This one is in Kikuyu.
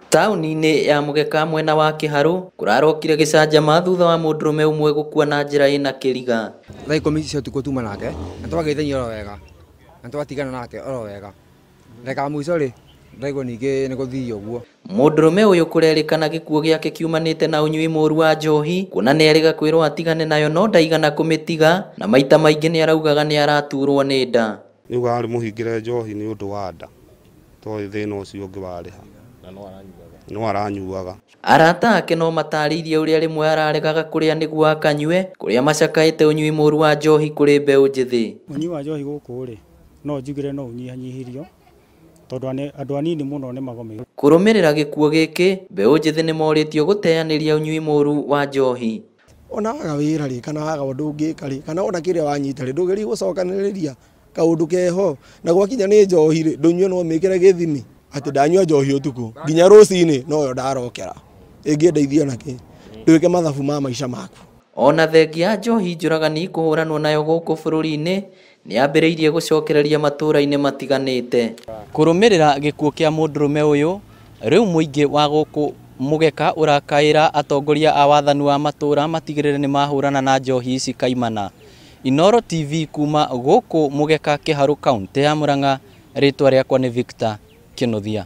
Taũni-inĩ ya Mũgeka mwena wa Kĩharũ kũrarokire gĩcanjama thutha wa mũndũrũme ũmwe gũkua na njĩra ĩna kĩriga. Thaa 10 cia ũtukũ tuma nake na twageithania oro wega na twatigana nake oro wega. Ndagĩka ya mũico rĩ, ndaigua ningĩ nĩ gũthiĩ ũguo. Mũndũrũme ũyũ kũrerĩkana gĩkuũ gĩake kiumanĩte na ũnyui mũru wa njohi, kuona nĩerĩga kwĩrwo atigane nayo no ndaigana kũmĩtiga, na maita maingĩ nĩaraugaga nĩaraturwo nĩ nda. Nĩugaga arĩ mũhingĩre njohi nĩ ũndũ wa nda, toĩ thĩna ũcio ũngĩ warĩ ha. No aranyuaga. Arata ake no matarĩirie ũrĩa rĩmwe araregaga kũrĩa nĩguo akanyue, kũrĩa macakaĩte ũnyui mũru wa njohi kũrĩ mbeũ njĩthĩ. Ũnyui wa njohi gũkũ rĩ, no njugire no ũnyihanyihirio tondũ andũ anini mũno nĩ magomeirwo. Kũrũmĩrĩra gĩkuũ gĩkĩ, mbeũ njĩthĩ nĩmorĩtio gũteanĩria ũnyui mũru wa njohi. Ona waga wĩra rĩ, kana waga ũndũ ũngĩka rĩ, kana ona kĩrĩa wanyita rĩ, ndũgerie gũcokanĩrĩria kaũndũ keho, na gwakinya nĩ njohi rĩ, ndũnyue no mĩkĩre gĩthimi atĩ ndanyua njohi ũtukũ nginya rũcinĩ noyo ndarokera, ĩngĩndeithia nakĩ? Ndwĩke mathabu ma maica maku. Ona thengia ya njohi njũragani kũhũranwo nayo gũkũ bũrũri-inĩ nĩyambĩrĩirie gũcokereria matũũra-inĩ matiganĩte. Kũrũmĩrĩra gĩkuũ kĩa mũndũrũme ũyũ, rĩu mũingĩ wa gũkũ Mũgeka ũrakaĩra atongoria a wathani wa matũũra matigĩrĩre nĩmahũrana na njohi ici kaimana. Inooro TV kuma gũkũ Mũgeka Kĩharũ kaunti ya Murang'a, rĩtwa rĩakwa nĩ Victor Kĩnuthia.